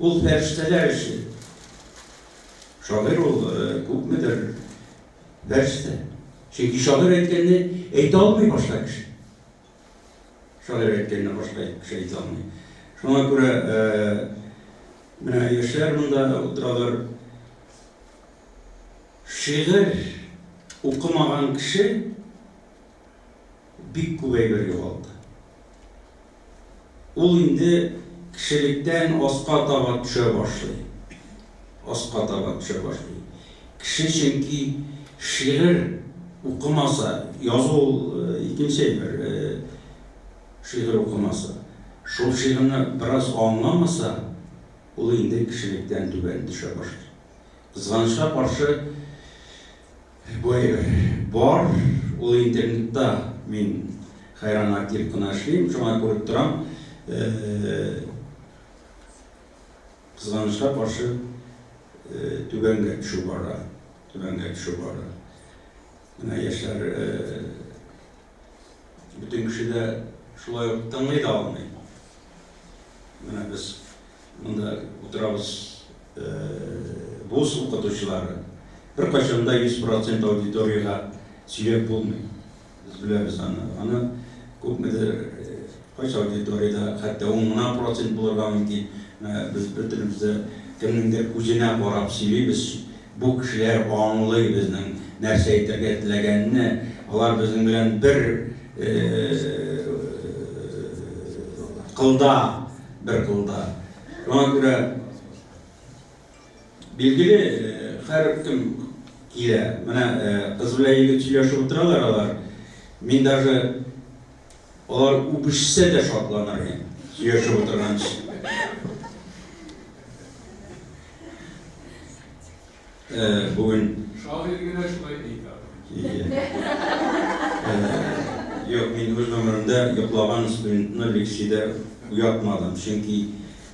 Ул фәрештәләр эше. Шагыйрь ул күпмедер фәрештә. Чөнки шагыйрь әйткәнне әйтә алмый башка кеше. Шагыйрь әйткәнне башка кеше әйтә алмый. Шуңа күрә менә яшьләр монда утыралар. Шигырь укымаган кеше бик күп әйбер югалта. Ул инде кешелектән аска таба төшә башлый. Аска таба төшә башлый. Кеше чөнки шигырь укымаса, язу ул икенче әйбер, шигырь укымаса, шул шигырьне бераз аңламаса, ул инде кешелектән түбән төшә башлый. Кызганычка каршы, Бу әйбер бар, ул интернетта, мин хәйран актив кына эшлим, шуңа күреп торам. Кызганычка каршы, түбәнгә төшү бара, түбәнгә төшү бара. Менә яшьләр бөтен кеше дә шулай ук тыңлый да алмый. Менә без Монда утырабыз вуз укытучылары. Беркайчан да 100 процент аудиториягә сөйләп булмый. Без беләбез аны. Аны күпмедер кайсы аудиториядә хәтта 10 гына процент булырга мөмкин. Менә без бөтенебез дә кемнеңдер күзенә карап сөйлибез. Бу кешеләр аңлый безнең нәрсә әйтергә теләгәнне. Алар безнең белән бер кылда. Бер кулда. Шуңа күрә, билгеле, һәркем килә. Менә кыз белән егет сөйләшеп утыралар алар. Мин даже алар үбешсә дә шатланыр идем, сөйләшеп утырганчы. Бүген. Шагыйрь генә шулай әйтә. Юк, мин үз гомеремдә йоклаган студентны лекциядә уятмадым, чөнки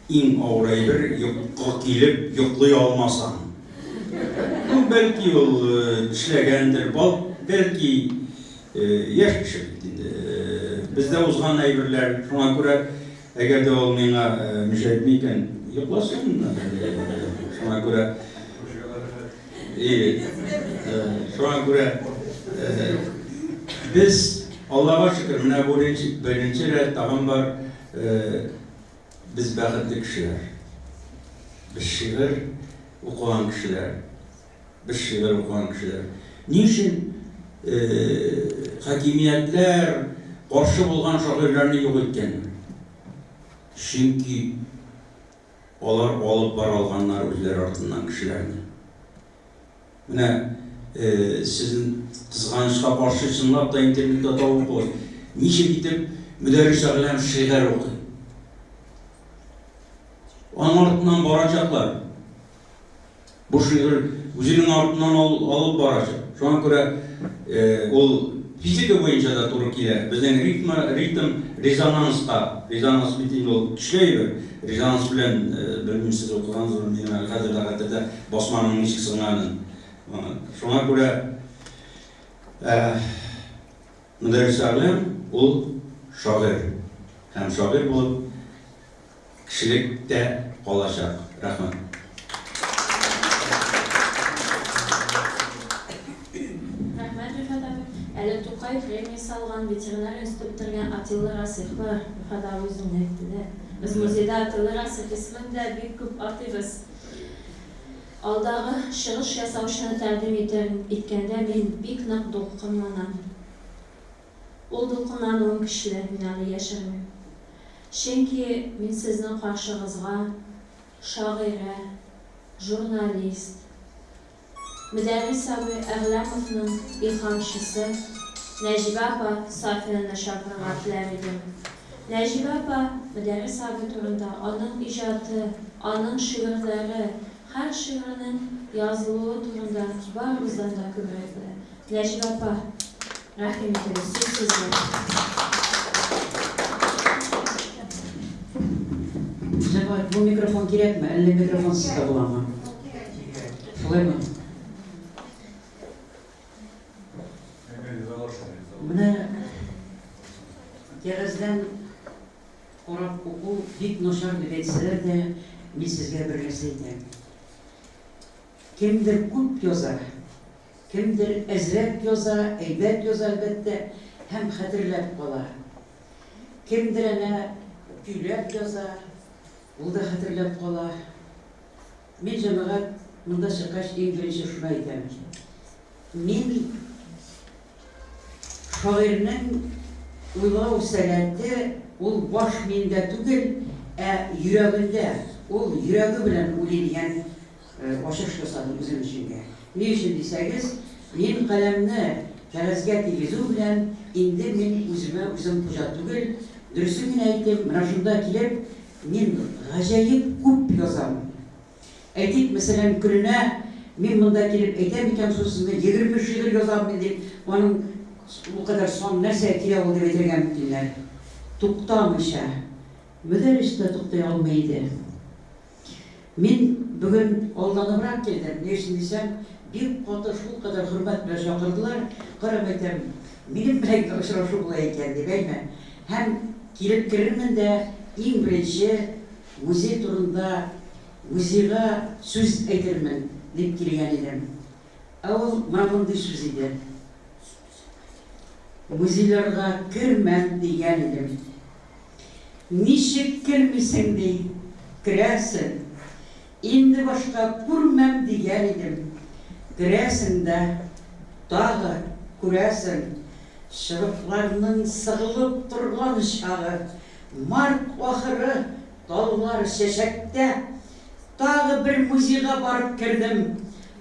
иң авыр әйбер, йокы килеп йоклый алмасаң. Ну, бәлки ул эшләгәндер, бәлки яшь кеше бит инде. Бездә узган әйберләр, шуңа күрә Әгәр дә ул миңа мешать итми икән, йокласын. Шуңа күрә шуңа күрә без Аллага шөкер, менә бу беренче рәт тагын бар, без бәхетле кешеләр. Без шигырь укыган кешеләр. Без шигырь укыган кешеләр. Ни өчен хакимиятләр каршы булган шагыйрьләрне юк иткәннәр? Чөнки алар алып бара алганнар үзләре артыннан кешеләрне. Менә сезнең кызганычка каршы чынлап та интернетта табып укыгыз. Ничек итеп Мөдәррис Әгъләм шигырь укый? Аның артыннан барачаклар. Бу шигырь үзенең артыннан алып барачак. Шуңа күрә ул физика буенча да туры килә. Безнең рифма, ритм резонанска, резонанс бит инде ул көчле әйбер. Резонанс белән, белмим, сез укыгансызмы, минем әле хәзер дә хәтердә басманың ничек сынганын. Шуңа күрә Мөдәррис Әгъләм ул шагыйрь һәм шагыйрь булып Кешелек тә калачак. Рәхмәт. Рәхмәт, Рифат абый. Әле Тукай премиясе алган, ветеринар институты бетергән Атилла Расыйх бар. Рифат абый үзен әйтте дә. Без музейда Атилла Расыйх исемен дә бик күп атыйбыз. Алдагы чыгыш ясаучыны тәкъдим иткәндә мин бик нык дулкынланам. Ул дулкынлануым көчле, мин аны яшермим. Чөнки мин сезнең каршыгызга шагыйрә, журналист, Мөдәррис абый Әгъләмовның илһамчысы Нәҗибә апа Сафинаны чакырырга теләр идем. Нәҗибә апа Мөдәррис абый турында, аның иҗаты, аның шигырьләре, һәр шигыренең язылуы турында барыбыздан да күбрәк белә. Нәҗибә апа, рәхим итегез, сүз сездә. Җәмәгать, бу микрофон кирәкме, әллә микрофонсыз да буламы? Шулаймы? Менә кәгазьдән карап уку бик начар дип әйтсәләр дә, мин сезгә бер нәрсә әйтәм. Кемдер күп яза, кемдер әзрәк яза, әйбәт яза, әлбәттә, һәм хәтерләп кала. Кемдер әнә көйләп яза, ул да хәтерләп кала. Мин, җәмәгать, монда чыккач, иң беренче шуны әйтәм. Мин шагыйрьнең уйлау сәләте ул баш миендә түгел, ә йөрәгендә, ул йөрәге белән уйлый дигән ачыш ясадым үзем өченгә. Ни өчен дисәгез, мин каләмне кәгазьгә тигезү белән инде мин үземә үзем хуҗа түгел, дөресен генә әйтим, менә шунда килеп мин гаҗәеп күп язам. Әйтик, мәсәлән, көненә мин монда килеп әйтәм икән шул сүзне, 20 шигырь язам мин дип, аның ул кадәр сан нәрсәгә кирәк ул дип әйтергә мөмкиннәр. Туктамыйча. Мөдәррис тә туктый алмый иде. Мин бүген алданыбрак килдем, ни өчен дисәң, бик каты шулкадәр хөрмәт белән чакырдылар, карап әйтәм, минем белән генә очрашу була икән дип, әйме. Һәм килеп керермен дә, иң беренче музей турында, музейга сүз әйтермен, дип килгән идем. Ә ул менә мондый сүз иде. Музейларга кермәм дигән идем. Ничек кермисең, ди, керәсең. Инде башка күрмәм дигән идем. Керәсең дә, тагы күрәсең. Чыбыкларның сыгылып торган чагы. Март ахыры, таллар чәчәктә. Тагы бер музейга барып кердем.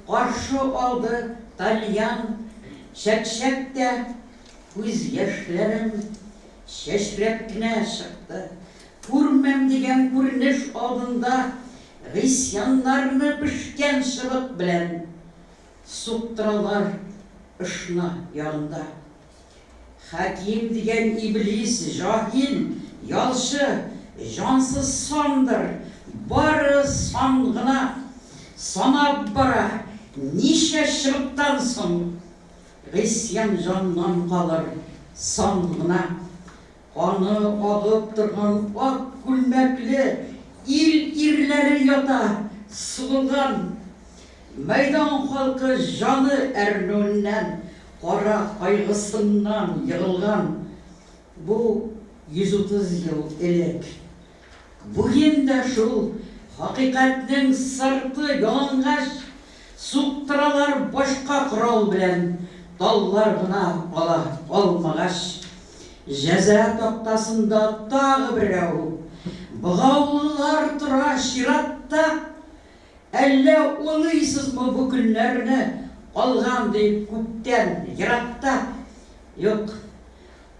Каршы алды тальян чәкчәк тә, күз яшьләрем чәчрәп кенә чыкты. Күрмәм дигән күренеш алдында гыйсьяннарны пешкән чыбык белән суктыралар ышна ягында. Хәким дигән иблис, җаһил, ялчы, җансыз сандыр, бары сан гына. Санап бара, ничә чыбыктан соң гыйсьян җаннан калыр, сан гына. Каны агып торган ак күлмәкле ил ирләре ята, сугылган. Мәйдан халкы җаны әрнүеннән, кара кайгысыннан егылган. Бу 130 ел элек. Бүген дә шул хакыйкатьнең сырты ялангач, суктыралар башка корал белән, таллар гына кала алмагач. Җәза тактасында тагы берәү, богаулылар тора чиратта. Әллә уйлыйсызмы бу көннәрне калган диеп күптән еракта? Юк,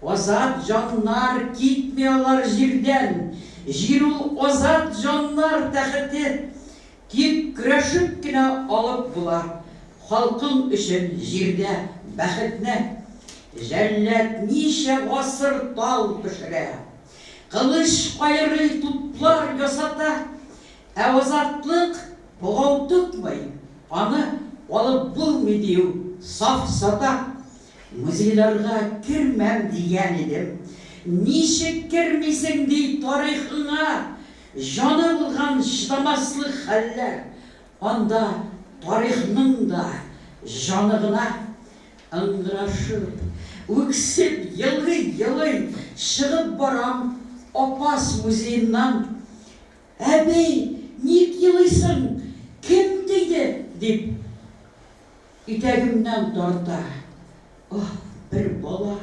Азат җаннар китми алар җирдән, Җир ул азат җаннар тәхете. Тик көрәшеп кенә алып була Халкың өчен җирдә бәхетне. Җәллад ничә гасыр тал пешерә, Кылыч кайрый, туплар ясата, Ә азатлык богау тотмый, Аны алып булмый дию сафсата. Музейларга кермәм дигән идем. Ничек кермисең ди тарихыңа? Җаны булган чыдамаслык хәлләр. Анда тарихның да җаны гына. Ыңгырашып, үксеп елый-елый чыгып барам Апас музееннан. Әби, ник елыйсың, кем тиде? дип, итәгемнән тарта. Аһ, бер бала.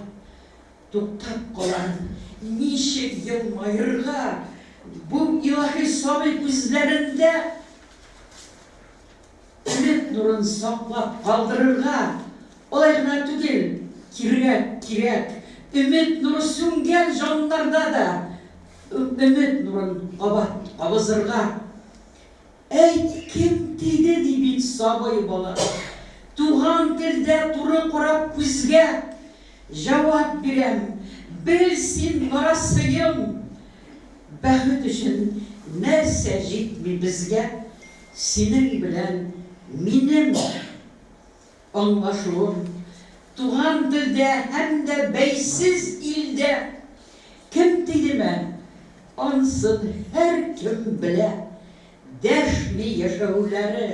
Туктап калам. Ничек елмаерга? Бу илаһи сабый күзләрендә өмет нурын саклап калдырырга? Алай гына түгел, кирәк, кирәк, өмет нуры сүнгән җаннарда да өмет нурын кабат кабызырга. Әйт, кем тиде, ди бит сабый бала. Туган телдә туры карап күзгә Җавап бирәм, бел син, нарасыем, Бәхет өчен нәрсә җитми безгә? Синең белән минем аңлашуым Туган телдә һәм дә бәйсез илдә. Кем тидеме, ансын һәркем белә, Дәшми яшәүләре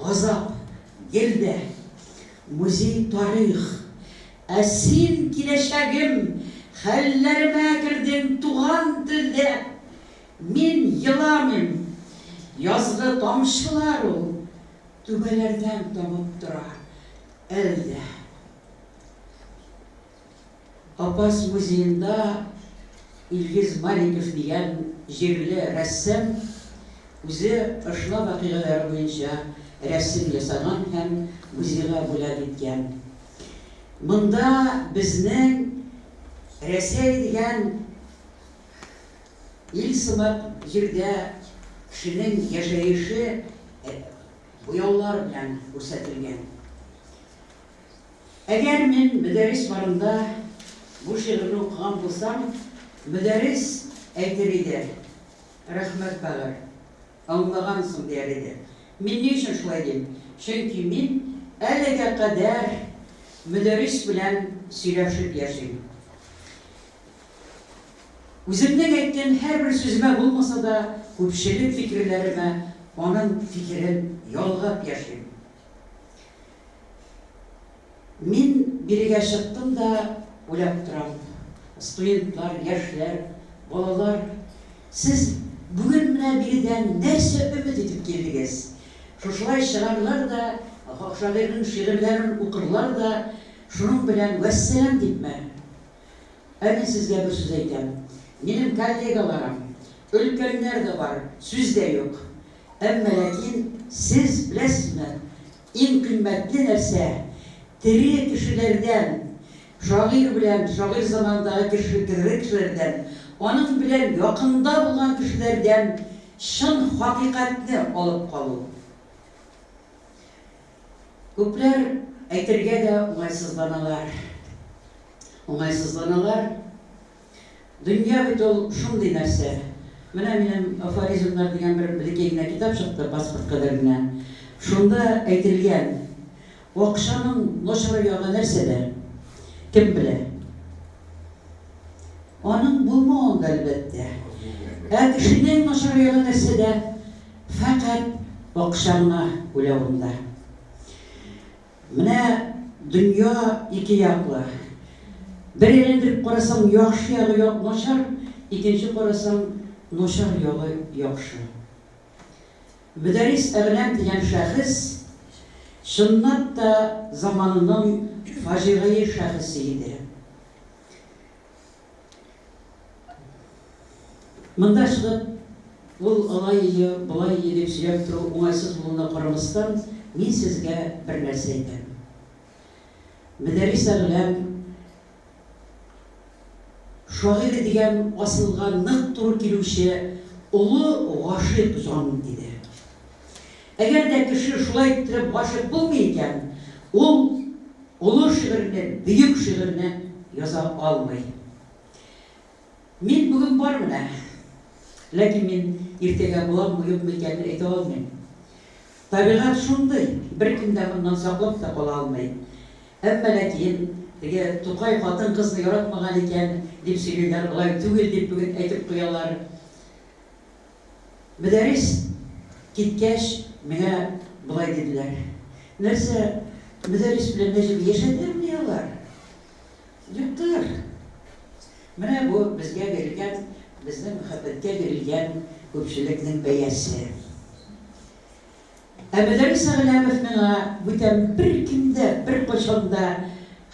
газап гел дә. Музей тарих. Ә син, киләчәгем, Хәлләремә кердең туган телдә. Мин еламыйм, язгы тамчылар ул Түбәләрдән тамып тора әл дә. Апас музеенда Илгиз Маликов дигән җирле рәссам үзе Ышла вакыйгалары буенча рәсем ясаган һәм музейга бүләк иткән. Монда безнең Рәсәй дигән ил сымак җирдә кешенең яшәеше буяулар белән күрсәтелгән. Әгәр мин Мөдәррис барында бу шигырьне укыган булсам, Мөдәррис әйтер иде, Рәхмәт, бәгырь, аңлагансың, дияр иде. Мин ни өчен шулай дим? Чөнки мин әлегә кадәр Мөдәррис белән сөйләшеп яшим. Үземнең әйткән һәрбер сүземә булмаса да, күпчелек фикерләремә аның фикерен ялгап яшим. Мин бирегә чыктым да уйлап торам, студентлар, яшьләр, балалар, сез бүген менә биредән нәрсә өмет итеп килдегез? Шушылай чыгарлар да, шагыйрьнең шигырьләрен укырлар да, шуның белән вәссәлам дипме? Ә мин сезгә бер сүз әйтәм. Минем коллегаларым, өлкәннәр дә бар, сүз дә юк. Әмма ләкин сез беләсезме, иң кыйммәтле нәрсә, тере кешеләрдән, шагыйрь белән, шагыйрь заманындагы кеше, тере кешеләрдән, аның белән якында булган кешеләрдән чын хакыйкатьне алып калу. Күпләр әйтергә дә уңайсызланалар. Уңайсызланалар. Дөнья бит ул шундый нәрсә. Менә минем Афоризмнар дигән бер бәләкәй генә китап чыкты, паспорт кадәр генә. Шунда әйтелгән, акчаның начар ягы нәрсәдә? Кем белә? Аның булмавында, әлбәттә. Ә кешенең начар ягы нәрсәдә? Фәкать акча гына уйлавында. Менә дөнья ике яклы. Бер әйләндереп карасаң, яхшы ягы начар, икенче карасаң, начар ягы яхшы. Мөдәррис Әгъләм дигән шәхес чынлап та заманының фаҗигаи шәхесе иде. Монда чыгып, ул алай ие, болай ие дип сөйләп тору уңайсыз булуына карамастан, мин сезгә бер нәрсә әйтәм. Мөдәррис Әгъләм шагыйрь дигән асылга нык туры килүче олы гашыйк җан иде. Әгәр дә кеше шулай иттереп гашыйк булмый икән, ул олы шигырьне, бөек шигырьне яза алмый. Мин бүген бар менә. Ләкин мин иртәгә буламмы, юкмы икәнен әйтә алмыйм. Табигать шундый, беркем дә моннан саклап та кала алмый. Әмма ләкин теге Тукай хатын-кызны яратмаган икән, дип сөйлиләр, алай түгел дип бүген әйтеп куялар. Мөдәррис киткәч, миңа болай диделәр, Нәрсә, Мөдәррис белән Нәҗип яшәделәрмени алар? Юктыр. Менә бу безгә бирелгән, безнең мәхәббәткә бирелгән күпчелекнең бәясе. Ә Мөдәррис Әгъләмов миңа бүтән беркем дә, беркайчан да,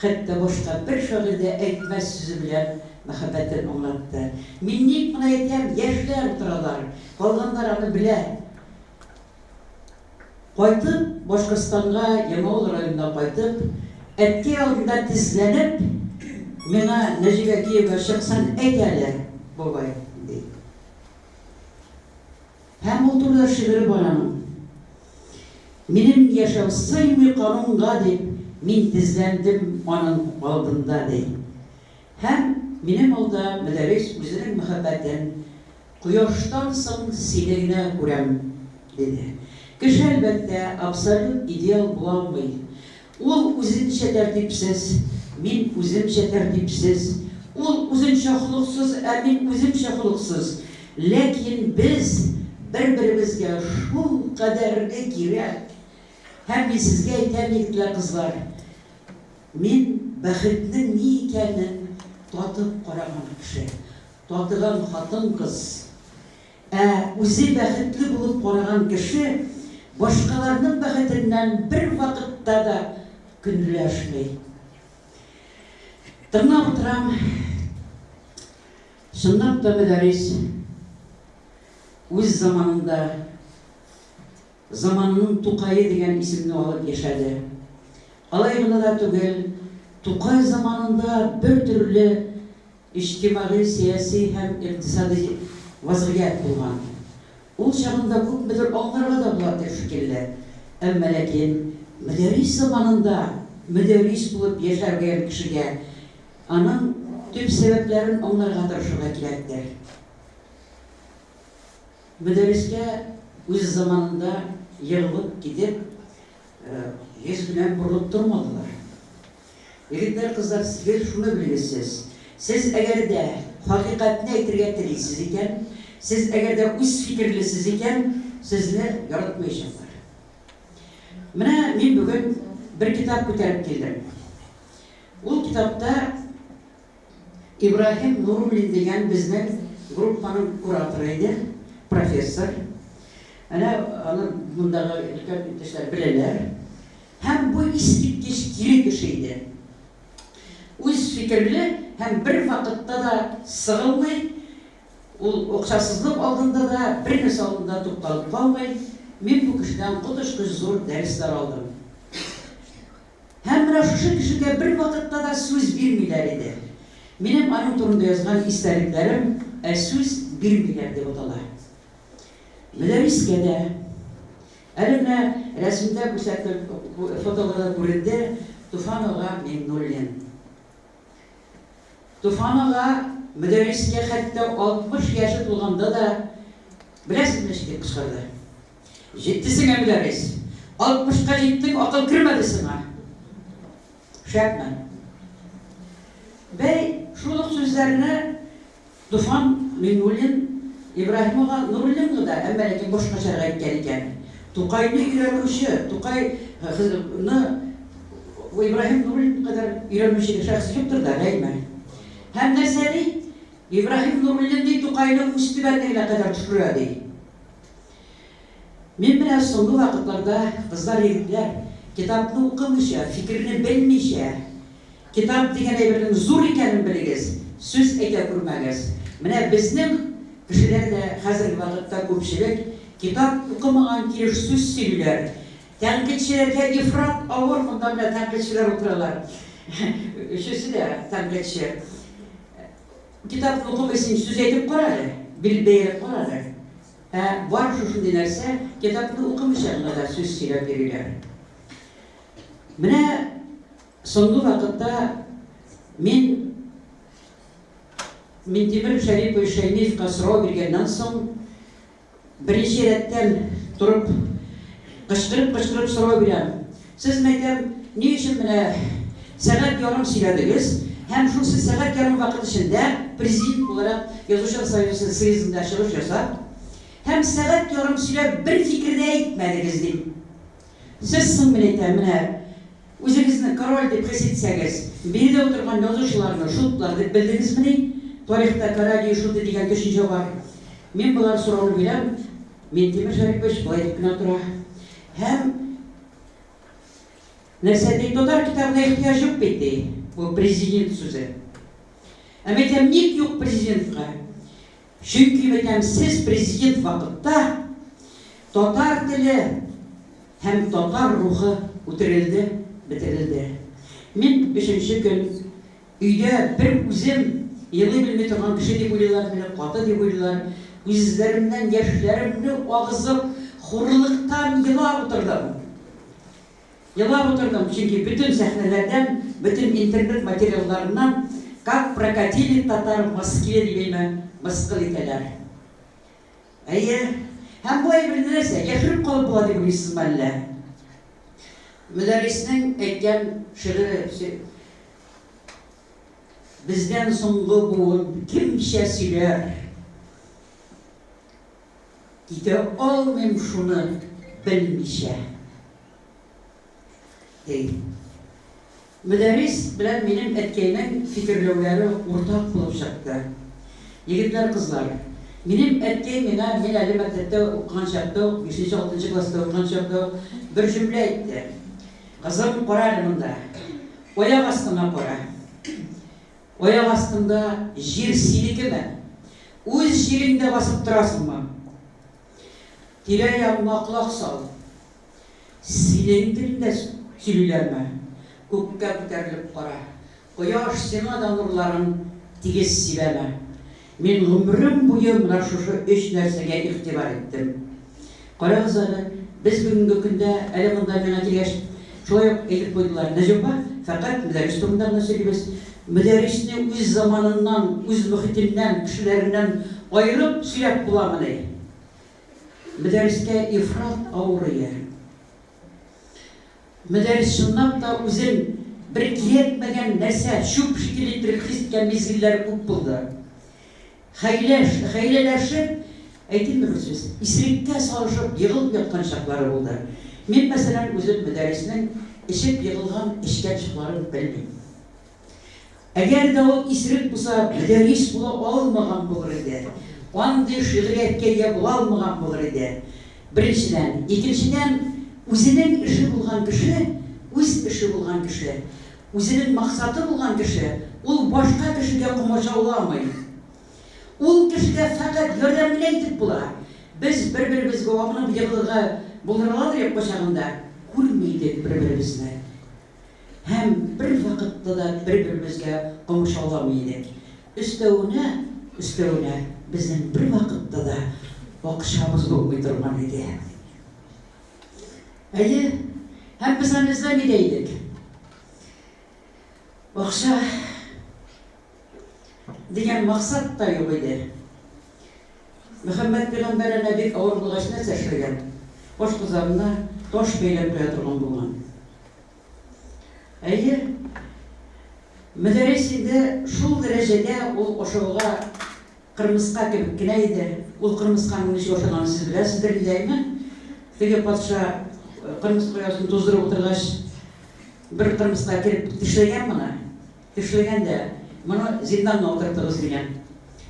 хәтта башка бер шагыйрь дә әйтмәс сүзе белән мәхәббәтен аңлатты. Мин ник моны әйтәм, яшьләр утыралар, калганнар аны белә. Кайтып, Башкортстанга, Яңавыл районына кайтып, әткәй алдында тезләнеп, миңа Нәҗибә кияүгә чыксын, әйт әле, бабай, ди. Һәм ул турыда шигыре бар аның. Минем яшәү сыймый канунга дип, мин тезләндем аның алдында, ди. Һәм минем алда Мөдәррис үзенең мәхәббәтен Кояштан соң сине генә күрәм, диде. Кеше, әлбәттә, абсолют идеал була алмый. Ул үзенчә тәртипсез, мин үземчә тәртипсез, ул үзенчә холыксыз, ә мин үземчә холыксыз. Ләкин без бер-беребезгә шулкадәрле кирәк! Һәм мин сезгә әйтәм, егетләр, кызлар, мин бәхетнең ни икәнен татып караган кеше, татыган хатын-кыз. Ә үзе бәхетле булып караган кеше башкаларның бәхетеннән бервакытта да көнләшми. Тыңлап утырам. Чынлап та Мөдәррис үз заманында заманының Тукае дигән исемне алып яшәде. Алай гына да түгел, Тукай заманында бертөрле Иҗтимагый, сәяси һәм икътисадый вазгыять булган. Ул чагында күпмедер аңларга да була дир шикелле. Әмма ләкин мөдәррис заманында мөдәррис булып яшәгән кешегә аның төп сәбәпләрен аңларга тырышырга кирәктер. Мөдәррискә үз заманында егылып китеп, йөз белән борылып тормадылар. Егетләр, кызлар, гел шуны белегез сез, сез әгәр дә хакыйкатьне әйтергә телисез икән, сез әгәр дә үз фикерлесез икән, сезне яратмаячаклар. Менә мин бүген бер китап күтәреп килдем. Ул китапта Ибраһим Нуруллин дигән безнең группаның кураторы иде, профессор. Әнә аны мондагы өлкән иптәшләр беләләр. Һәм бу искиткеч кире кеше иде. Үз фикерле һәм бервакытта да сыгылмый, ул акчасызлык алдында да, бернәрсә алдында тукталып калмый. Мин бу кешедән коточкыч зур дәресләр алдым. Һәм менә шушы кешегә бервакытта да сүз бирмиләр иде. Минем аның турында язган истәлекләрем Ә сүз бирмиләр дип атала. Мөдәррискә дә. Әле менә рәсемдә күрсәтел, фотоларда күренде Туфан ага Миңнуллин. Туфан ага Мөдәррискә хәтта 60 яше тулганда да, Беләсезме ничек дип кычкырды? Җитте сиңа, Мөдәррис! Алтмышка җиттең, акыл кермәде сиңа! Шәпме? Бәй, шул ук сүзләрне Туфан Миңнуллин Ибраһим ага Нуруллинга да, әмма ләкин башкачарак әйткән икән. Тукайны өйрәнүче, Тукайны Ибраһим Нуруллин кадәр өйрәнүче шәхес юктыр да, әйме? Һәм нәрсә ди? Ибраһим Нуруллин ди, Тукайны үз түбәнлегенә кадәр төшерә, ди. Мин менә соңгы вакытларда, кызлар, егетләр, китапны укымыйча, фикерне белмичә, китап дигән әйбернең зур икәнен белегез, сүз әйтә күрмәгез. Менә безнең кешеләр дә хәзерге вакытта күпчелек китап укымаган килеш сүз сөйлиләр. Тәнкыйтьчеләргә ифрат авыр, монда менә тәнкыйтьчеләр утыралар. Өчесе дә тәнкыйтьче. Китапны укымыйсың, сүз әйтеп кара әле, бәяләп кара әле. Ә бар шушындый нәрсә, китапны укымыйча гына да сүз сөйләп йөриләр. Менә соңгы вакытта мин Минтимер Шәрипович Шәймиевка сорау биргәннән соң, беренче рәттән торып, кычкырып-кычкырып сорау бирәм. Сез, мәйтәм, ни өчен менә сәгать ярым сөйләдегез һәм шушы сәгать ярым вакыт эчендә президент буларак Язучылар союзы съездында чыгыш ясап һәм сәгать ярым сөйләп бер фикер дә әйтмәдегез, дим. Сез соң, мин әйтәм, менә үзегезне король дип хис итсәгез, биредә утырган язучыларны шутлар дип белдегезмени? Тарихта короли и шуты дигән төшенчә бар. Мин болар сорауны бирәм, Минтимер Шәрипович болай дип кенә тора. Һәм нәрсә ди, татар китабына ихтыяҗ юк бит, ди. Бу президент сүзе. Ә мин әйтәм, ник юк президентка? Чөнки, мин әйтәм, сез президент вакытта татар теле һәм татар рухы үтерелде, бетерелде. Мин өченче көн Өйдә бер үзем, елый белми торган кеше дип уйлыйлар мине, каты дип уйлыйлар. Күзләремнән яшьләремне агызып, хурлыктан елап утырдым. Елап утырдым, чөнки бөтен сәхнәләрдән, бөтен интернет материалларыннан Как прокатили татар в Москве дип әйме мыскыл итәләр. Әйе. Һәм бу әйберне нәрсә, яшереп калып була дип уйлыйсызмы әллә? Мөдәрриснең әйткән шигыре Бездән соңгы буын кемчә сөйләр? Китә алмыйм шуны белмичә. Ди. Мөдәррис белән минем әткәйнең фикерләүләре уртак булып чыкты. Егетләр, кызлар, минем әткәй миңа мин әле мәктәптә укыган чакта ук, бишенче-алтынчы класста укыган чакта ук бер җөмлә әйтте. Кызым, кара әле монда. Аяк астыңа кара. Аяк астыңда җир синекеме? Үз җиреңдә басып торасыңмы? Тирә-ягыңа колак сал. Синең телеңдә сөйлиләрме? Күккә күтәрелеп кара. Кояш сиңа да нурларын тигез сибәме? Мин гомерем буе менә шушы өч нәрсәгә игътибар иттем. Карагыз әле, без бүгенге көндә, әле монда миңа килгәч, шулай ук әйтеп куйдылар, Нәҗип апа, фәкать Мөдәррис турында гына сөйлибез. Мөдәррисне үз заманыннан, үз мохитеннән, кешеләреннән аерып сөйләп буламыни? Мөдәррискә ифрат авыр ия. Мөдәррис чынлап та үзен бер кирәкмәгән нәрсә, чүп шикелле иттереп хис иткән мизгелләре күп булды. Хәйләш, хәйләләшеп, әйтимме бер сүз, исереккә салышып егылып яткан чаклары булды. Мин, мәсәлән, үзем Мөдәрриснең эчеп егылган, эчкән чакларын белмим. Әгәр дә ул исерек булса, мөдәррис була алмаган булыр иде. Андый шигърияткә ия була алмаган булыр иде. Беренчедән. Икенчедән, үзенең эше булган кеше, үз эше булган кеше, үзенең максаты булган кеше, ул башка кешегә комачауламый. Ул кешегә фәкать ярдәм генә итеп була. Без бер-беребезгә абынып егылырга булдыраладыр юк кайчагында, күрми идек бер-беребезне. Һәм бервакытта да бер-беребезгә комачауламый идек. Өстәвенә, өстәвенә, безнең бервакытта да акчабыз булмый торган иде. Әйе, һәм без аны эзләми дә идек. Акча дигән максат та юк иде. Мөхәммәд пәйгамбәр әнә бик авыр булгач нәрсә эшләгән? Ашказанына таш бәйләп куя торган булган. Әйе. Мөдәррис инде шул дәрәҗәдә ул ашауга кырмыска кебек кенә иде. Ул кырмысканың ничек ашаганын сез беләсездер инде, әйме? Теге патша кырмыска оясын туздырып утыргач, бер кырмыска кереп тешләгән моны. Тешләгән дә, моны зинданга утыртыгыз, дигән.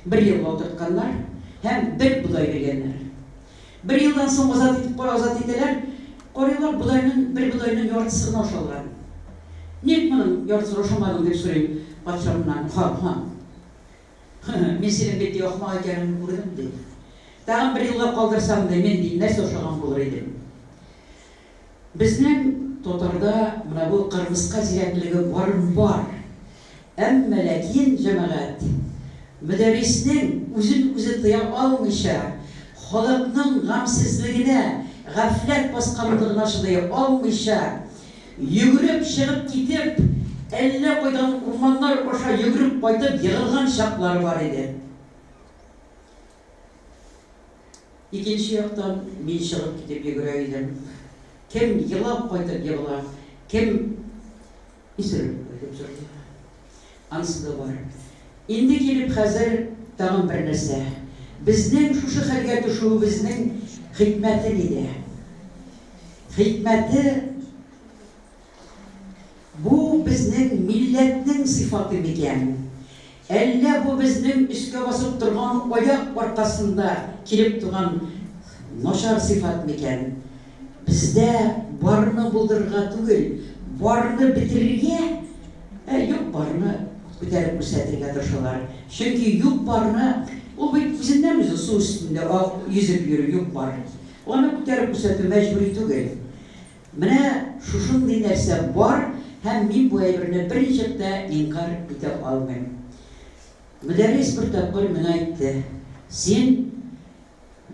Бер елга утыртканнар һәм бер бодай биргәннәр. Бер елдан соң азат итеп кара, азат итәләр. Карыйлар, бодайның, бер бодайның яртысы гына ашалган. Ник моның яртысын ашамадың, дип сорый патша моннан, хан, хан. Мин синең бит, ди, ахмак икәнеңне күрдем, ди. Тагын бер елга калдырсам, ди, мин, ди, нәрсә ашаган булыр идем? Безнең татарда менә бу кырмыска зирәклеге барын бар. Әмма ләкин, җәмәгать, Мөдәрриснең үзен үзе тыя алмыйча, Халыкның гамьсезлегенә, гафләт басканлыгына чыдый алмыйча, йөгереп чыгып китеп, әллә кайдан урманнар аша йөгереп кайтып егылган чаклары бар иде. Икенче яктан, мин чыгып китеп йөгерә идем. Кем елап кайтып егыла, кем исереп кайтып җырлый. Анысы да бар. Инде килеп хәзер тагын бер нәрсә. Безнең шушы хәлгә төшүебезнең хикмәте нидә? Хикмәте, бу безнең милләтнең сыйфаты микән? Әллә бу безнең өскә басып торган аяк аркасында килеп туган начар сыйфат микән? Бездә барны булдырырга түгел, барны бетерергә, ә юк-барны күтәреп күрсәтергә тырышалар. Чөнки юк-барны, ул бит үзеннән-үзе су өстендә йөзеп йөри, юк-бар. Аны күтәреп күрсәтү мәҗбүри түгел. Менә шушындый нәрсә бар һәм мин бу әйберне берничек тә инкарь итә алмыйм. Мөдәррис бер тапкыр миңа әйтте, Син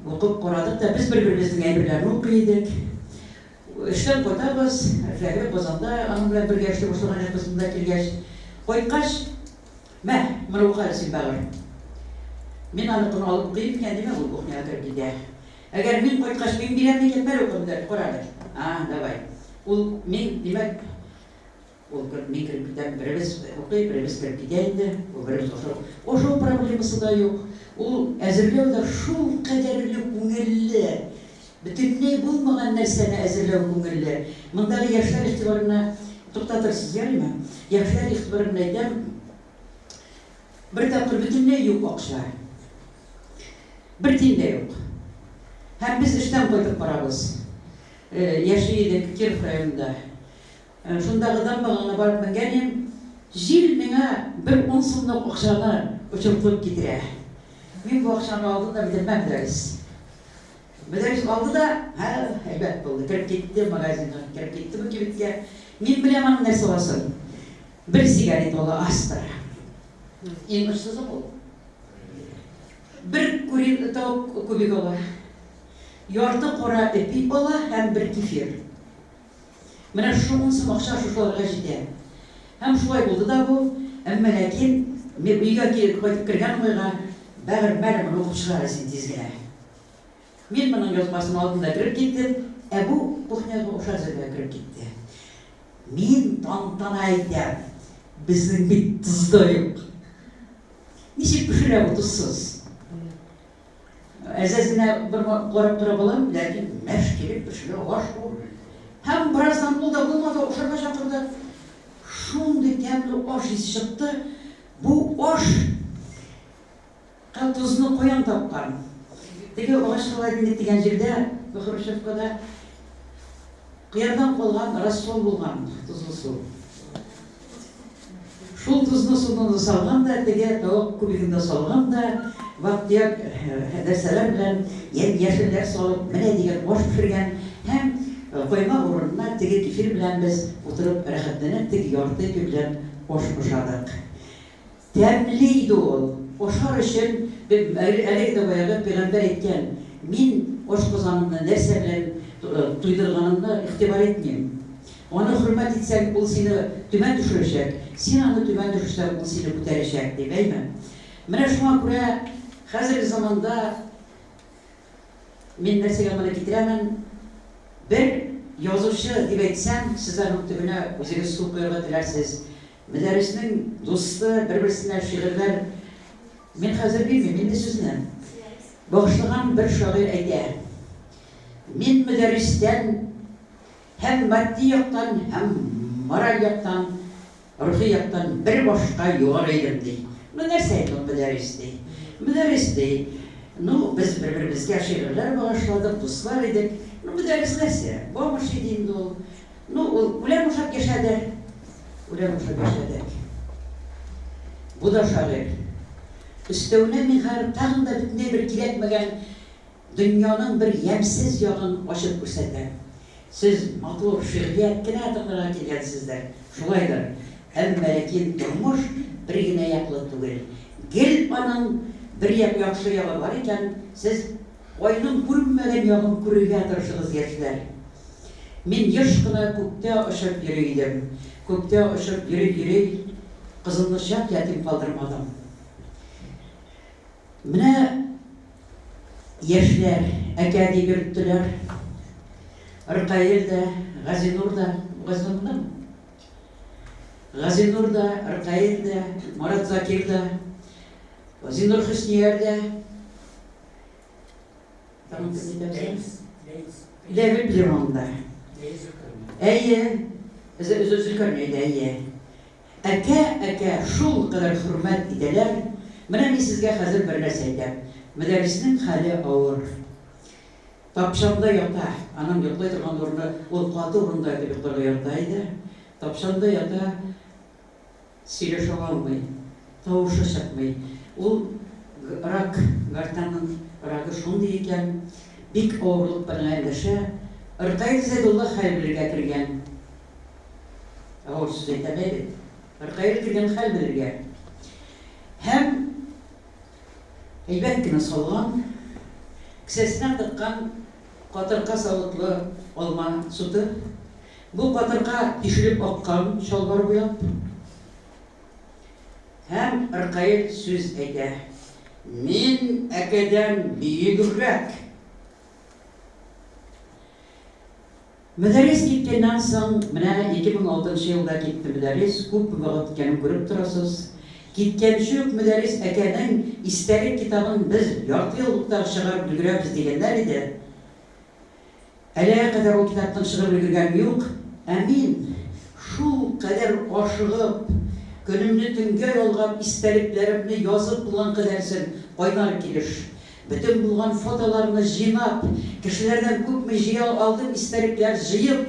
укып карадык та, без бер-беребезнең әйберләрен укый идек. Эштән кайтабыз, Фәһри Казанда аның белән бергә эшли башлаган идек без монда килгәч. Кайткач, Мә, моны укы әле син, бәгырь. Мин аныкын алып укыйм икән, димәк, ул кухняга кереп китә. Әгәр мин кайткач, мин бирәм микән, мәле укы, Мөдәррис, кара әле. А, давай. Ул, мин, димәк, ул кер, мин кереп китәм, беребез укый, беребез кереп китә инде, ул беребез ашау. Ашау проблемасы да юк. Ул әзерләү дә шул кадәрле күңелле. Бөтенләй булмаган нәрсәне әзерләү күңелле. Мондагы яшьләр игътибарына туктатырсыз, ярыймы? Яшьләр игътибарына әйтәм, бер тапкыр бөтенләй юк акча. Бер тиен дә юк. Һәм без эштән кайтып барабыз. Яши идек Киров районында. Шундагы дамбага гына барып менгән идем, җил миңа бер ун сумлык акчаны очыртып китерә. Мин бу акчаны алдым да бетермәм, Мөдәррис. Мөдәррис алды да, һә, әйбәт булды, кереп китте магазинга, кереп китте бу кибеткә. Мин беләм аның нәрсә аласын. Бер сигарет ала Астра. Иң очсызы ул. Бер кури тавык кубик ала. Ярты кара эпи ала һәм бер кефир. Менә шушы ун сум акча шушыларга җитә. Һәм шулай булды да бу. Әмма ләкин мин өйгә килеп кайтып кергән уңайга, Бәгырь, мәле, моны укып чыгар әле син тиз генә. Мин моның язмасын алдым да кереп киттем, ә бу кухняга ашар әзерләргә кереп китте. Мин тантана итәм. Безнең бит тоз да юк. Ничек пешерә бу тозсыз? Әз-әз генә бер карап тора балам, ләкин мәш килеп пешерә аш бу. Һәм бераздан ул да булмады, ашарга чакырды. Шундый тәмле аш исе чыкты. Бу аш ка тозны каян тапкан? Теге агач холодильник дигән җирдә, Хрущевкада кыярдан калган рассол булган, тозлы су. Шул тозлы суны да салган да, теге тавык кубигын да салган да, вак-төяк нәрсәләр белән ямь-яшелләр салып, менә дигән аш пешергән һәм коймак урынына теге кефир белән без утырып рәхәтләнеп теге ярты ипи белән аш ашадык. Тәмле иде ул. Ашар өчен, әлеге дә баягы пәйгамбәр әйткән, мин ашказанымны нәрсә белән туйдырганымны игътибар итмим. Аны хөрмәт итсәң, ул сине түбән төшерәчәк, син аны түбән төшерсәң, ул сине күтәрәчәк, дип, әйме? Менә шуңа күрә хәзерге заманда мин нәрсәгә моны китерәмен, бер язучы дип әйтсәм, сез аның төбенә үзегез су коярга теләрсез. Мөдәрриснең дусты, бер-берсенә шигырьләр мин хәзер бирмим инде сүзне. Багышлаган бер шагыйрь әйтә, Мин Мөдәрристән Һәм матди яктан, һәм мораль яктан, рухи яктан бер башка югары идем, ди. Ну, нәрсә инде ул мөдәррис, ди. Мөдәррис, ди, ну, без бер-беребезгә шигырьләр багышладык, дуслар идек. Ну, мөдәррис нәрсә? Бомж иде инде ул. Ну, ул үлән ашап яшәде. Үлән ашап яшәде. Бу да шагыйрь. Өстәвенә мин хәзер тагын да бөтенләй бер кирәкмәгән Дөньяның бер ямьсез ягын ачып күрсәтә. Сез матур шигърият кенә тыңларга килгәнсездер, шулайдыр. Әмма ләкин тормыш бер генә яклы түгел. Гел аның бер як яхшы ягы бар икән, сез. Айның күренмәгән ягын күрергә тырышыгыз, яшьләр. Мин еш кына күктә очып йөри идем. Күктә очып йөри-йөри, кызымны чак ятим калдырмадым. Менә яшьләр әкә дип йөрттеләр. Ркаил дә, Газинур да, Газинур монда мы? Газинур да, Ркаил дә, Марат Закир да, Зиннур Хөснияр дә. Тагын кемне әйтәбез? Ләбиб Лерон да. Әйе, Зөлкәрнәй дә, әйе. Әкә, әкә, шул кадәр хөрмәт итәләр. Менә мин сезгә хәзер бер нәрсә әйтәм. Мөдәрриснең хәле авыр. Тапчанда ята. Аның йоклый торган урыны, ул каты урында ятып йокларга ярата иде. Тапчанда ята. Сөйләшә алмый, тавышы чыкмый. Ул рак, гортанның рагы шундый икән, бик авырлык белән эндәшә. Ркаил Зәйдулла хәл белергә кергән. Авыр сүз әйтәм, әй бит. Ркаил кергән хәл белергә. Һәм әйбәт кенә салган, кесәсенә тыккан катырка савытлы алма суты. Бу катырка тишелеп аккан чалбар буяп. Һәм Ркаил сүз әйтә, Мин әкәдән биегрәк! Мөдәррис киткәннән соң, менә 2006 нчы елда китте Мөдәррис, күпме вакыт үткәнен күреп торасыз. Киткәнче үк Мөдәррис әкәнең истәлек китабын без ярты еллыкта чыгарып өлгерәбез дигәннәр иде. Әлегә кадәр ул китаптан чыгып өлгергән юк, ә мин, шул кадәр ашыгып, көнемне төнгә ялгап, истәлекләремне язып булган кадәресен кайнар килеш, бөтен булган фотоларны җыйнап, кешеләрдән күпме җыя алдым истәлекләр җыеп,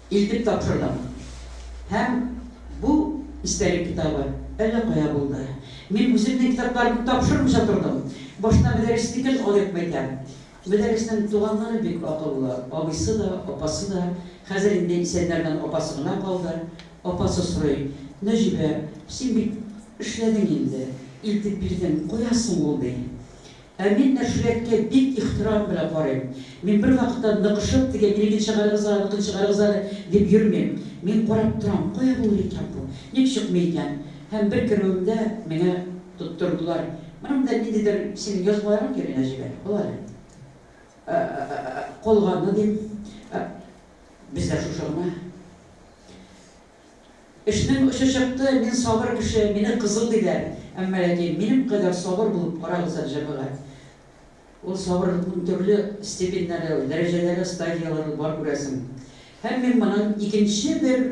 илтеп тапшырдым. Һәм бу истәлек китабы әллә кая булды. Мин үземнең китапларымны тапшырмыйча тордым. Башта Мөдәрриснекен алып әйтәм. Мөдәрриснең туганнары бик акыллы, абыйсы да, апасы да. Хәзер инде исәннәрдән апасы гына калды. Апасы сорый, Нәҗибә, син бит эшләдең инде, илтеп бирдең, кая соң ул, ди. Ә мин нәшрияткә бик ихтирам белән карыйм. Мин бервакытта ныкышып, теге минекен чыгарыгыз әле, аныкын чыгарыгыз әле, дип йөрмим. Мин карап торам, кая булыр икән бу, ник чыкмый икән? Һәм бер керүемдә миңа тоттырдылар. Менә монда ниндидер синең язмаларың йөри, Нәҗибә, ал әле. Калганы, дим, бездә шушы гына. Эшнең очы чыкты, мин сабыр кеше, мине кызыл диләр. Әмма ләкин минем кадәр сабыр булып карагыз әле, җәмәгать. Ул сабырлыкның төрле степеньнәре, дәрәҗәләре, стадияләре бар, күрәсең. Һәм мин моның икенче бер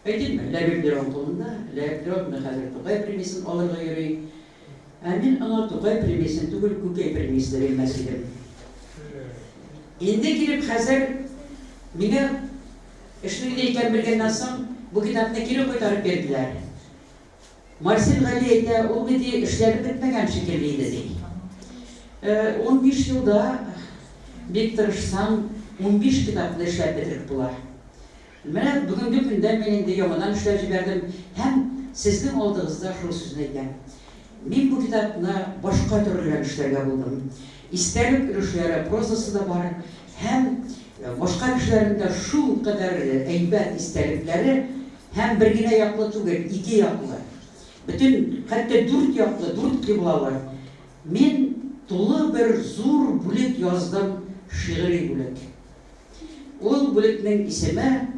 Әйтимме, Ләбиб Лерон кулында, Ләбиб Лерон менә хәзер Тукай премиясен алырга йөри. Ә мин аңа Тукай премиясен түгел, күкәй премиясе дә бирмәс идем. Инде килеп хәзер миңа эшнең ни икәнен белгәннән соң, бу китапны кире кайтарып бирделәр. Марсель Гали әйтә, ул бит ди эшләнеп бетмәгән шикелле иде, ди. 15 елда бик тырышсаң, 15 китапны эшләп бетереп була. Менә бүгенге көндә мин инде яңадан эшләп җибәрдем һәм сезнең алдыгызда шул сүзне әйтәм. Мин бу китапны башка төрлерәк эшләргә булдым. Истәлек өлешләре, прозасы да бар һәм башка кешеләрнең дә шулкадәр әйбәт истәлекләре һәм бер генә яклы түгел, ике яклы. Бөтен, хәтта дүрт яклы, дүрт кыйблалы. Мин тулы бер зур бүлек яздым, шигъри бүлек. Ул бүлекнең исеме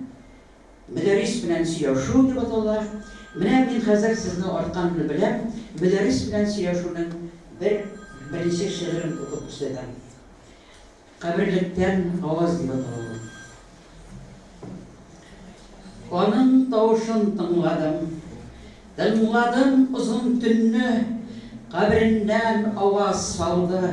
Мөдәррис белән сөйләшү дип атала. Менә мин хәзер сезне артканымны беләм, Мөдәррис белән сөйләшүнең бер беренче шигырен укып күрсәтәм. Каберлектән аваз дип атала ул. Аның тавышын тыңладым. Тыңладым озын төнне, Кабереннән аваз салды.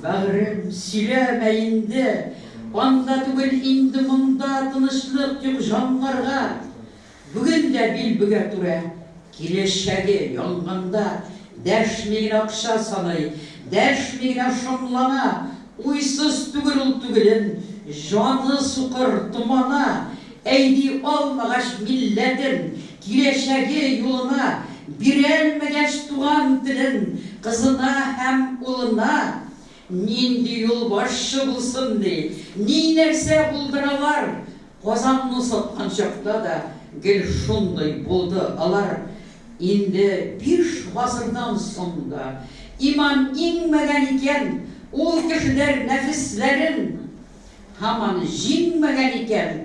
Бәгърем, сөйләмә инде, Анда түгел инде монда Тынычлык юк җаннарга. Бүген дә бил бөгә түрә, Киләчәге янганда. Дәшми генә акча саный, Дәшми генә шомлана. Уйсыз түгел ул түгелен, Җаны сукыр, томана. Әйди алмагач милләтен, Киләчәге юлына, Бирәлмәгәч туган телен Кызына һәм улына. Нинди юлбашчы булсын ди, ни нәрсә булдыралар? Казанны саткан чакта да гел шундый булды алар. Инде биш гасырдан соң да иман иңмәгән икән, ул кешеләр нәфесләрен һаман җиңмәгән икән,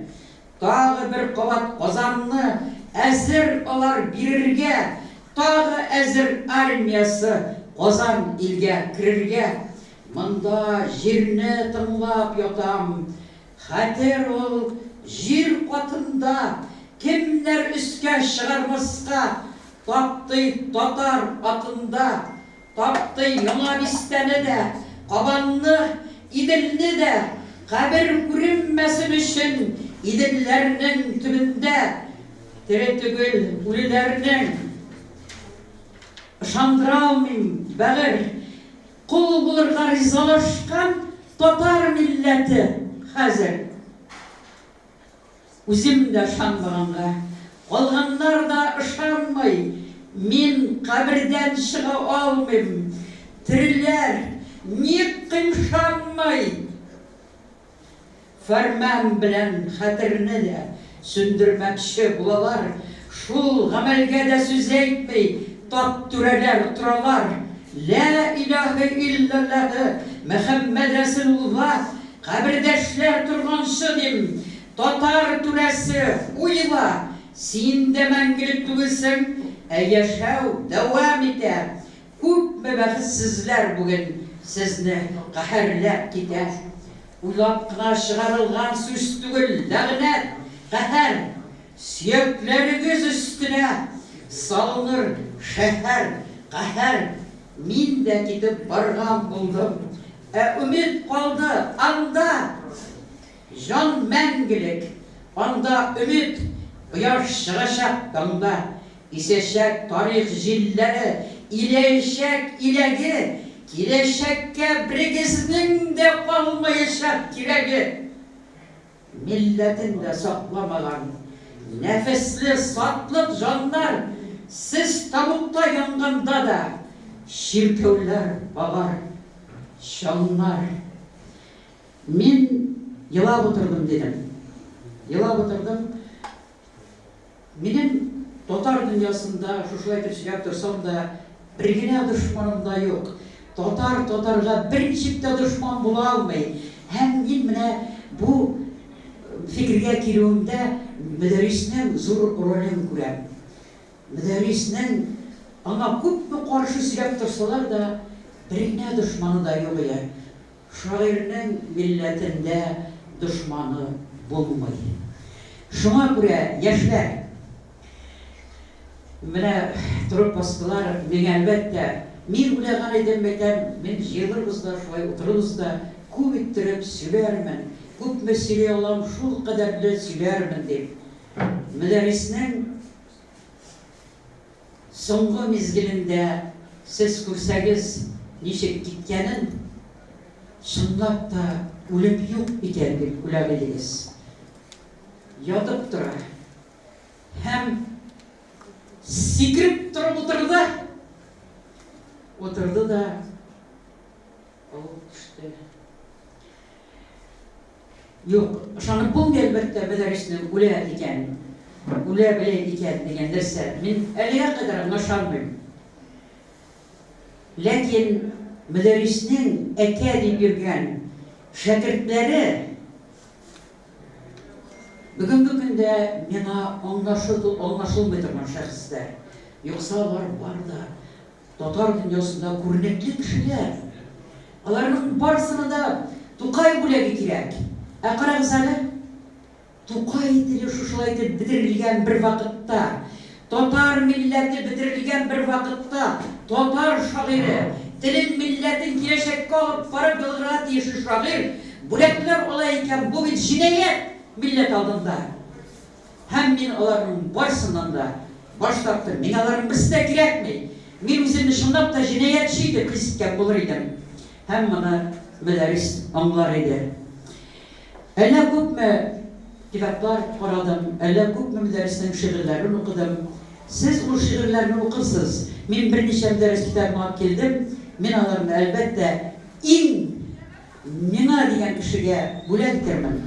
тагы бер кабат Казанны әзер алар бирергә, тагы әзер армиясе Казан илгә керергә. Монда җирне тыңлап ятам, Хәтер ул җир катында кемнәр өскә чыгармаска таптый татар атында, таптый Яңа бистәне дә, Кабанны, Иделне дә, кабер күренмәсен өчен Иделләрнең төбендә тере түгел үлеләрнең. Ышандыра алмыйм, бәгырь. Кол булырга ризалашкан татар милләте хәзер. Үзем дә ышанмаганга, калганнар да ышанмый, мин кабердән чыга алмыйм. Тереләр ник кыймшанмый? Фәрман белән хәтерне дә сүндермәкче булалар, шул гамәлгә дә сүз әйтми, тат түрәләр торалар. Лә илаһе илләллаһе Мөхәммәд рәсүлулла, кабердәшләр торганчы, дим, татар түрәсе, уйла, син дә мәңгелек түгелсең, ә яшәү дәвам итә, күпме бәхетсезләр бүген сезне каһәрләп китә. Уйлап кына чыгарылган сүз түгел, ләгънәт, каһәр! Сөякләрегез өстенә салыныр шәһәр, каһәр! Мин дә китеп барган булдым, ә өмет калды анда! Җан мәңгелек, анда өмет, кояш чыгачак таңда! Исәчәк тарих җилләре, иләячәк иләге, киләчәккә берегезнең дә калмаячак кирәге. Милләтен дә сакламаган нәфесле сатлык җаннар, сез тәмугта янганда да чиркәүләр багар чаңнар. Мин елап утырдым, дидем. Елап утырдым. Минем татар дөньясында шушылай итеп сөйләп торсам да, бер генә дошманым да юк. Татар татарга берничек тә дошман була алмый. Һәм мин менә бу фикергә килүемдә Мөдәрриснең зур ролен күрәм. Мөдәрриснең аңа күпме каршы сөйләп торсалар да, бер генә дошманы да юк ие. Шагыйрьнең милләтендә дошманы булмый. Шуңа күрә, яшьләр, менә торып бастылар, миңа, әлбәттә, мин уйлаган идем, әйтәм, мин җыелырбыз да, шулай утырырбыз да, күп иттереп сөйләрмен, күпме сөйли алам, шул кадәрле сөйләрмен дип. Мөдәрриснең Соңгы мизгелендә сез күрсәгез ничек киткәнен, чынлап та үлем юк икән дип уйлар идегез. Ятып тора һәм сикереп торып утырды. Утырды да авып төште. Юк, ышанып булмый, әлбәттә, Мөдәрриснең үлә икән, үлә белә икән дигән нәрсә. Мин әлегә кадәр аңа ышанмыйм. Ләкин Мөдәрриснең әкә дип йөргән шәкертләре бүгенге көндә миңа аңлашылмый торган шәхесләр. Юкса алар бар да Татар дөньясында күренекле кешеләр. Аларның барысына да Тукай бүләге кирәк. Ә карагыз әле, Тукай теле шушылай итеп бетерелгән бер вакытта, татар милләте бетерелгән бер вакытта, татар шагыйре, телен, милләтен киләчәккә алып барып ялгырга тиешле шагыйрь бүләкләр ала икән, бу бит җинаять милләт алдында. Һәм мин аларның барысыннан да баш тарттым. Миңа аларның берсе дә кирәкми. Мин үземне чынлап та җинаятьче итеп хис иткән булыр идем. Һәм моны Мөдәррис аңлар иде. Әллә күпме китаплар карадым, әллә күпме Мөдәрриснең шигырьләрен укыдым. Сез ул шигырьләрне укырсыз. Мин берничә Мөдәррис китабын алып килдем. Мин аларны, әлбәттә, иң. миңа дигән кешегә бүләк итәрмен.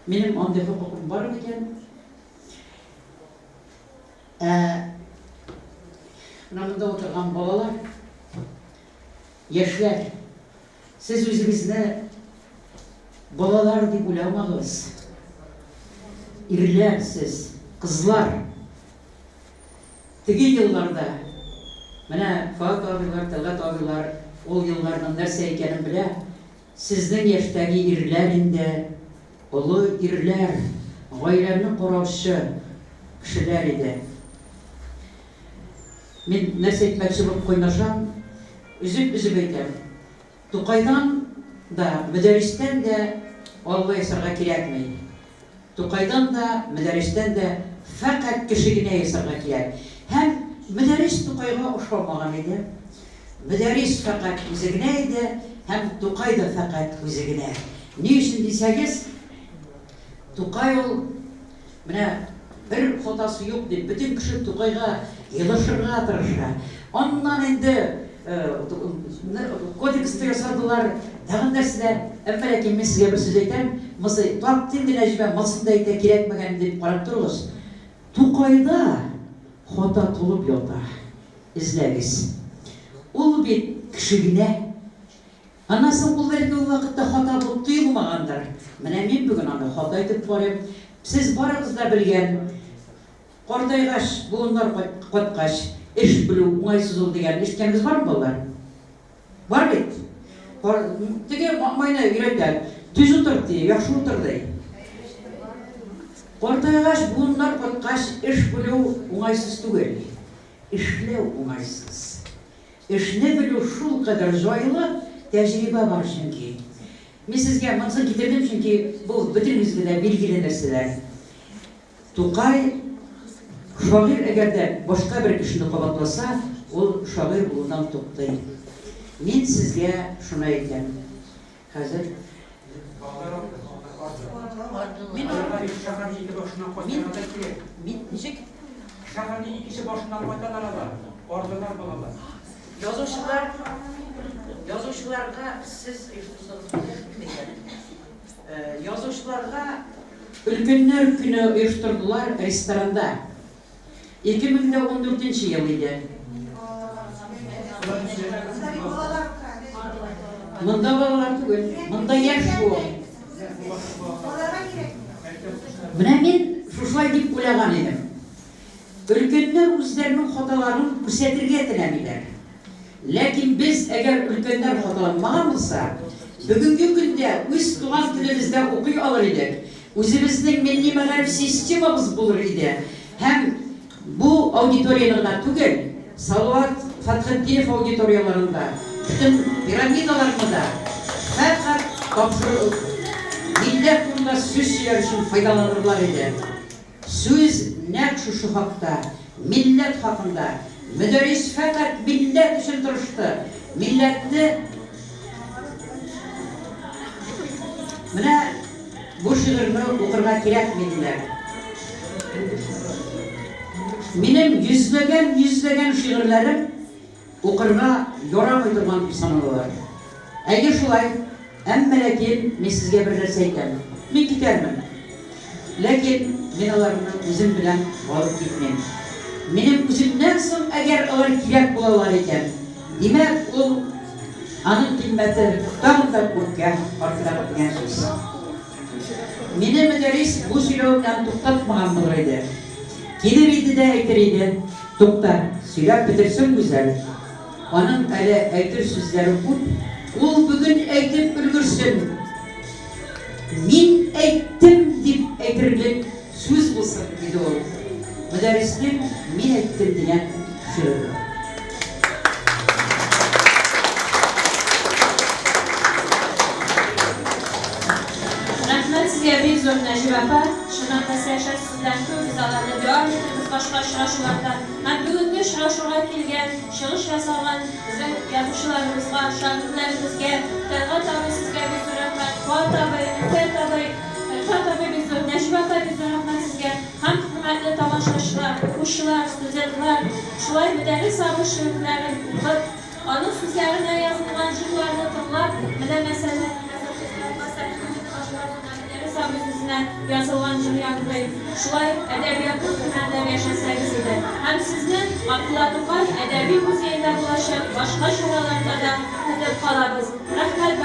Минем андый хокукым бар микән? Ә менә монда утырган балалар, яшьләр, сез үзегезне балалар дип уйламагыз. Ирләр сез, кызлар. Теге елларда, менә Фоат абыйлар, Тәлгать абыйлар ул елларның нәрсә икәнен белә, сезнең яшьтәге ирләр инде, олы ирләр, гаиләне караучы кешеләр иде. Мин нәрсә әйтмәкче булып кайнашам, өзеп-өзеп әйтәм. Тукайдан да, Мөдәрристән дә алла ясарга кирәкми. Тукайдан да, Мөдәрристән дә фәкать кеше генә ясарга кирәк. Һәм Мөдәррис Тукайга ошамаган иде. Мөдәррис фәкать үзе генә иде һәм Тукай да фәкать үзе генә. Ни өчен дисәгез, Тукай ул, менә бер хатасы юк дип, бөтен кеше Тукайга елышырга тырыша. Аннан инде кодекс та ясадылар, тагын нәрсә дә. Әмма ләкин мин сезгә бер сүз әйтәм, монысы тапты инде Нәҗибә, монысын да әйтә, кирәкмәгән дип карап торыгыз. Тукайда хата тулып ята, эзләгез. Ул бит кеше генә. Аннан соң ул бәлки ул вакытта хата булып тоелмагандыр. Менә мин бүген аны хата итеп карыйм. Сез барыгыз да белгән, картайгач, буыннар каткач, эш белү уңайсыз ул дигәнне ишеткәнегез бармы, балалар? Бар бит. Теге майны өйрәтә. Төз утыр, ди, яхшы утыр, ди. Картайгач, буыннар каткач, эш белү уңайсыз түгел. Эшләү уңайсыз. Эшне белү шулкадәр җайлы, тәҗрибә бар чөнки. Мин сезгә монысын китердем, чөнки бу бөтенегезгә дә билгеле нәрсәләр. Тукай, шагыйрь әгәр дә башка бер кешене кабатласа, ул шагыйрь булудан туктый. Мин сезгә шуны әйтәм. Хәзер. Мин Шәһәрнең ике башыннан кайтарга да кирәк. Мин ничек? Шәһәрнең икенче башыннан кайталар алар. Ардылар балалар. Язучылар, язучыларга сез оештырсагыз кирәк микән? Язучыларга Өлкәннәр көне оештырдылар ресторанда. 2014 нче ел иде. Монда балалар түгел, монда яшь буын. Менә мин шушылай дип уйлаган идем. Өлкәннәр үзләренең хаталарын күрсәтергә теләмиләр. Ләкин без, әгәр өлкәннәр хаталанмаган булса, бүгенге көндә үз туган телебездә укый алыр идек, үзебезнең милли мәгариф системабыз булыр иде һәм бу аудиторияне гына түгел, Салават Фәтхетдинов аудиторияләрен дә, бөтен пирамидаларны да фәкать тапшыру, милләт турында сүз сөйләр өчен файдаланырлар иде. Сүз нәкъ шушы хакта, милләт хакында. Мөдәррис фәкать милләт өчен тырышты, милләтне Менә бу шигырьне укырга кирәкми, диләр. Минем йөзләгән-йөзләгән шигырьләрем укырга ярамый торган дип саналалар. Әйе, шулай. Әмма ләкин мин сезгә бер нәрсә әйтәм. Мин китәрмен. Ләкин мин аларны үзем белән алып китмим. Минем үземнән соң әгәр алар кирәк булалар икән, димәк, ул аның кыйммәте тагын да күпкә артырак дигән сүз. Мине Мөдәррис бу сөйләвемнән туктатмаган булыр иде. Килер иде дә әйтер иде, Тукта, сөйләп бетерсен Гүзәл. Аның әле әйтер сүзләре күп, ул бүген әйтеп өлгерсен. Мин әйттем дип әйтерлек сүз булсын, диде ул. Мөдәрриснең Мин әйттем дигән шигыре. Рәхмәт сезгә бик зур, Нәҗибә апа. Чыннан да сәясәт сүзләр күп, без аларны дәвам итербез башка очрашуларда. Һәм бүгенге очрашуга килгән, чыгыш ясаган безнең язучыларыбызга, шагыйрьләребезгә, Тәлгать абый сезгә бик зур рәхмәт, Фоат абый, Рифәт абый, Рифәт абый бик зур, Нәҗибә апа бик зур рәхмәт сезгә. Һәм хөрмәтле тамашачылар, укучылар, студентлар, шулай Мөдәррис абый шигырьләрен укып, аның сүзләренә язылган җырларны тыңлап, менә мәсәлән, ясап үз-үзенә язылган җыр яңгырый. Шулай әдәбиятны хөрмәтләп яшәсәгез иде. Һәм сезне Габдулла Тукай әдәби музеенда булачак башка чараларда да көтеп калабыз. Рәхмәт!